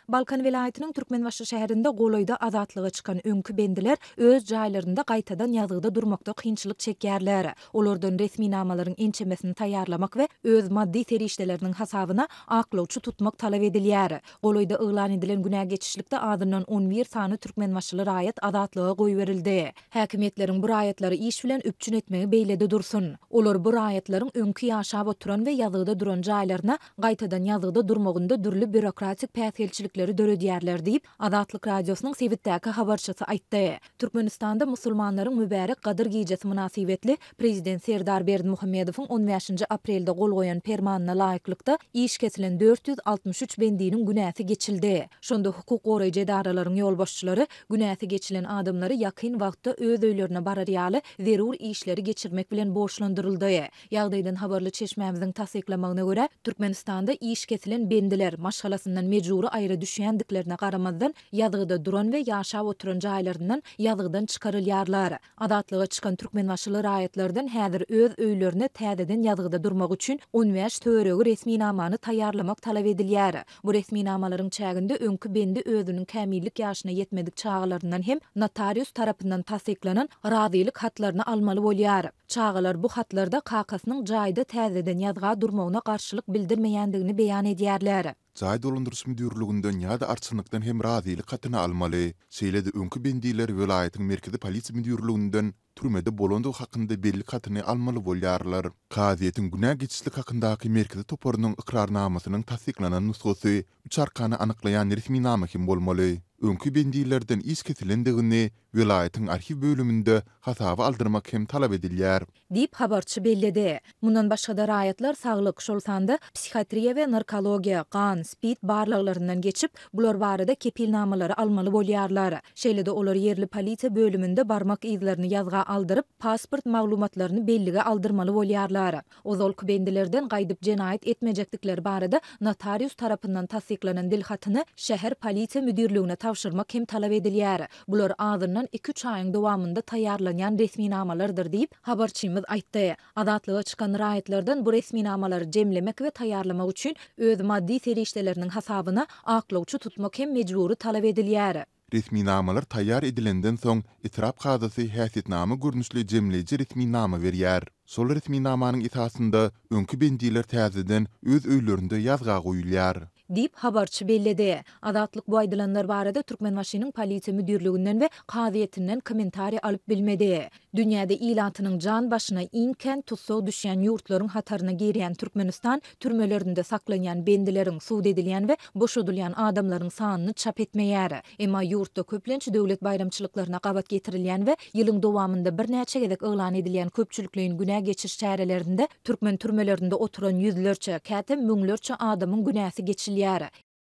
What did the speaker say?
Balkan welaýatynyň Türkmenbaşy şäherinde golaýda azatlyga çykan öňki bendiler öz jaýlarynda gaýtadan ýazgyda durmakda kynçylyk çekýärler. Olardan resminamalaryň ençemesini taýýarlamak we öz maddy serişdeleriniň hasabyna aklawçy tutmak talap edilýär. Golaýda yglan edilen günä geçişlikde azyndan on bir sany türkmenbaşyly raýat azatlyga goýberildi. Häkimiýetleriň bu raýatlary iş bilen üpjün etmegi beýlede dursun. Olar bu raýatlaryň öňki ýaşap oturan we ýazgyda duran jaýlaryna gaýtadan ýazgyda durmagynda dürli býurokratik päsgelçilikleri döredýärler diýip, Azatlyk Radiosynyň sebitdäki habarçysy aýtdy. Türkmenistanda musulmanlaryň mübärek Gadyr gijesi mynasybetli Prezident Serdar Berdimuhamedowyň on bäşinji aprelde gol goýan Permanyna laýyklykda, iş kesilen 463 bendiniň günäsi geçildi. Şonda hukuk goraýjy edaralaryň ýolbaşçylary günäsi geçilen adamlary ýakyn wagtda öz öýlerine barar ýaly zerur işleri geçirmek bilen borçlandyryldy. Ýagdaýdan habarly çeşmämiziň tassyklamagyna görä, Türkmenistanda iş kesilen bendiler, maşgalasyndan mejbury aýra düşýändiklerine garamazdan, ýazgyda duran we ýaşap oturan jaýlaryndan ýazgydan çykarylýarlar. Azatlyga çykan türkmenbaşyly raýatlardan häzir öz öýlerine täzeden ýazgyda durmak üçin 15 töweregi resminamany taýýarlamak talap edilýär. Bu resminamalaryň çäginde öňki bendi özüniň kämillik ýaşyna ýetmedik çagalaryndan hem notarius tarapyndan tassyklanan razylyk hatlaryny almaly bolýar. Çagalar bu hatlarda kakasynyň jaýda täzeden ýazga durmagyna garşylyk bildirmeýändigini beýan edýärler. Jaý dolandyryş müdirliginden ýa-da arçynlykdan hem razylyk hatyny almaly. Şeýle-de öňki bendiler welaýatyň merkezi polisiýa müdirliginden türmede bolandygy hakynda bellik hatyny almaly bolýarlar. Kazyýetiň günä geçişlik hakyndaky merkezi toparynyň ykrarnamasynyň tassyklanan nusgasy, üç arkany anyklaýan resminama hem bolmaly. Öňki bendilerden iş kesilendigini welaýatyň arhiw bölüminde hasaba aldyrmak hem talap edilýär. Diýip, habarçy belledi. Mundan başga-da raýatlar saglyk, şol sanda psihiatriýa we narkologiýa, gan, spid barlaglaryndan geçip, bular barada kepilnamalary almaly bolýarlar. Şeýle-de olar ýerli polisiýa bölüminde barmak yzlaryny ýazga aldyryp, pasport maglumatlaryny bellige aldyrmaly bolýarlar. Ozalky bendilerden gaýdyp jenaýat etmejekdikleri barada notarius tarapyndan tassyklanan dilhatyny şäher polisiýa müdirligine tabşyrmak hem talap edilýär. Bular azyndan iki-üç aýyň dowamynda taýýarlanýan resminamalardyr diýip, habarçymyz aýtdy. Azatlyga çykan raýatlardan bu resminamalary jemlemek we taýýarlamak üçin öz maddy serişdeleriniň hasabyna aklawçy tutmak hem mejbury talap edilýär. Resminamalar taýýar edilenden soň, etrap kazysy häsiýetnama görnüşli jemleýji resminama berýär. Şol resminamanyň esasynda öňki bendiler täzeden öz öýlerinde ýazga goýulýar. Diýip, habarçy belledi. Azatlyk bu aýdylanlar barada Türkmenbaşynyň Polisiýa müdirliginden we kazyýetinden kommentariý alyp bilmedi. Dünýäde ilatynyň jan başyna iň kän tussag düşýän ýurtlaryň hataryna girýän Türkmenistan türmelerinde saklanýan bendileriň, sud edilýän we boşadylýan adamlaryň sanyny çap etmeýär. Emma ýurtda köplenç döwlet baýramçylyklaryna gabat getirilýän we ýylyň dowamynda birnäçe gezek yglan edilýän köpçülikleýin günä geçiş çärelerinde türkmen türmelerinde oturan ýüzlerçe, käte müňlerçe adamyň günäsi geçilýär.